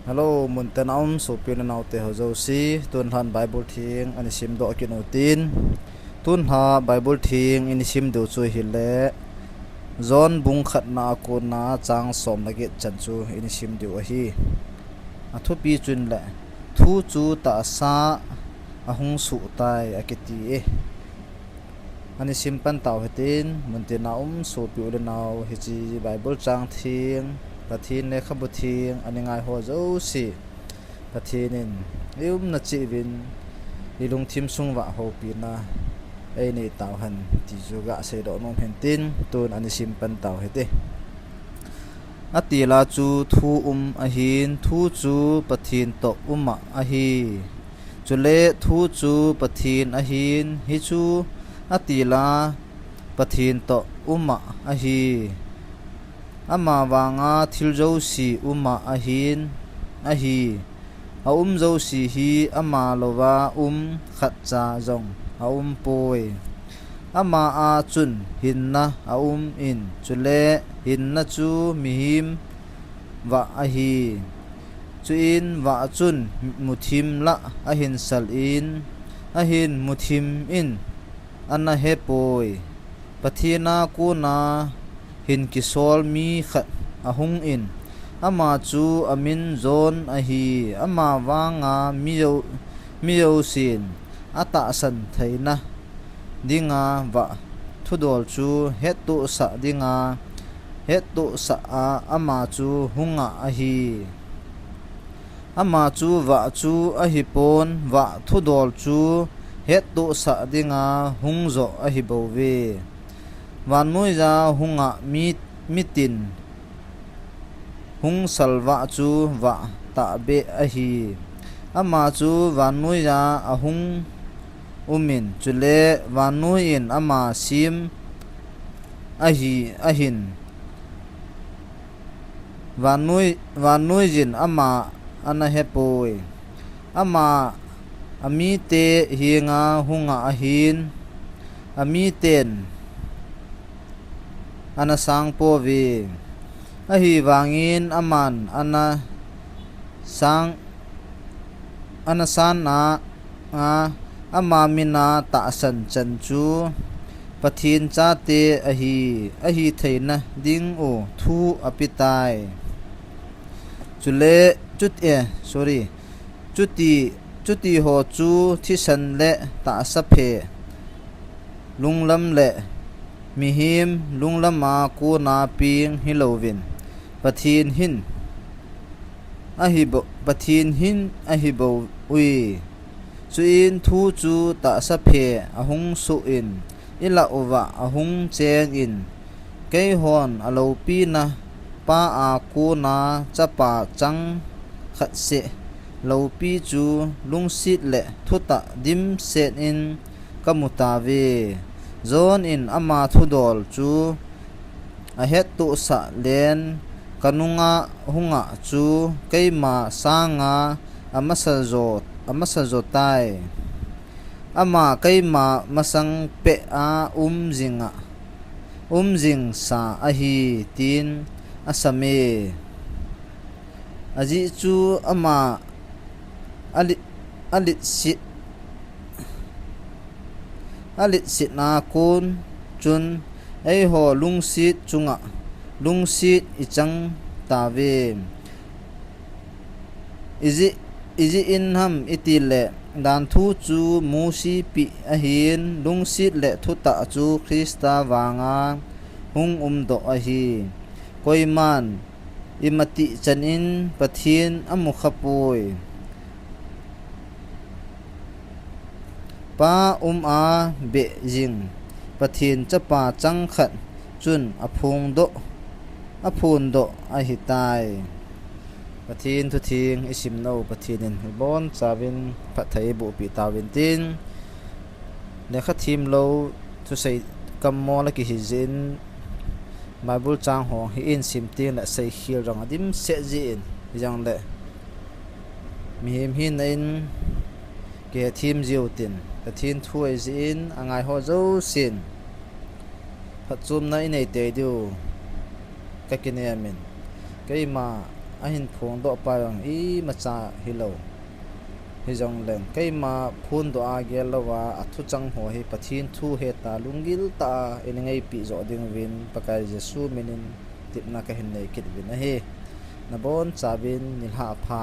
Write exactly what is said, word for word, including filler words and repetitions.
Hello, muntina um sopi le naote ho jouse, tunlhan Bible theng ani simdoh kit u tin. Tunlha Bible theng ini sim diu chu hile, John bung khatna a kona chang som le get chan chu ini sim diu ahi. Athupi chun le, thu chu tahsa ahung suh tai akiti e. Ani sim pan tau hitin, muntina um sopi u le nao, hiche Bible chang theng, Pathen lekhabu theng ani ngai ho jouse, Pathen in i umna cheh uvin, i lungthim sung uva houpina einei tau hen ti chu ga seidoh nom hen tin, tun ani sim pan tau hite. Atila chu thu um ahin, thu chu Pathen toh um ahi. Chule thu chu Pathen ahin, hichu atila Pathen toh um ahi. Ama vanga thil jouse um ahin, ahi. Aum jouse hi ama louva um khatcha jong aumpoi. Ama a chun hinna aum in, chule hinna chu mihem vah ahi. Chuin vah chun muthim lah ahin sal in, ahin muthim in ana hepoi. Pathen a kona hin kisol mi khat ahung in, ama chu amin John ahi. Ama vanga mi jou-, mi jousen atahsan theina dinga vah thudol chu hettohsah dinga, hettohsah a ama chu hung ahi. Ama chu vah chu ahipon, vah thudol chu hettohsah dinga hung joh ahi bouve. Vannoiya hunga mi, mitin hung salvah chu vah tahbeh ahi. Ama chu vannoiya ahung umin, chule vannoi in ama sem ahi, ahin. Vannoi, vannoi jin ama ana hepoi. Ama amite henga hung ahin, amiten ana sangpouve. Ahivangin aman ana sang, ana san a, a, ama mina tahsan chan chu Pathen chate ahi, ahi theina dingu thu apetai. Chule, chut-, eh, sorry. Chuti, chuti ho chu thisan le tahsa phe lunglam le mihem lunglam a kona peng hilouvin, Pathen hin ahi bou, Pathen hin ahi bouve. Chuin thu chu tahsa phe ahung suh in, i lah uva ahung cheng in, keihon aloupina Pa a kona chapa chang khat seh loupi chu lungset le thutah dimset in kamu tauve. John in ama thudol chu ahettohsah len, kanunga hunga chu keima sanga amasa jo, amasa jo tai. Ama keima masang peh a um jinga, um jingsa ahi, tin asame. Ajeh chu ama ali-, alitset, alitset a kon chun eiho lungset chunga lungset ichang tauve. Ijeh, ijeh inem itile, danthu chu Mose peh ahin, lungset le thutah chu Christa vanga hung umdoh ahi. Koiman imatih chan in Pathen amukhapoi. Pa um a beh jing Pathen chapa chang khat chun aphongdoh, aphondoh ahitai. Pathen thutheng isimnau Pathen in ibonchauvin phatthei eibohpeh tauvin tin, lekha themlou thusei kammo la kihi jeh in Bible chang ho hi isim teng le seikhel jong adimset jeh in, hijongle mihem hina in kihethem jiu tin, Pathen thu ahi jeh in angai ho jousen phatchomna inei tei diu kakinem in, keima ahin phongdoh pa jong imacha hilou. Hijongleng keima phondoh a gel louva athuchang ho hi Pathen thu heta lunggil tah a eina ngaipi joh dinguvin Pakai Jesu minin tepna kahin nei kit uvin ahi. Nabonchauvin nilhah pha.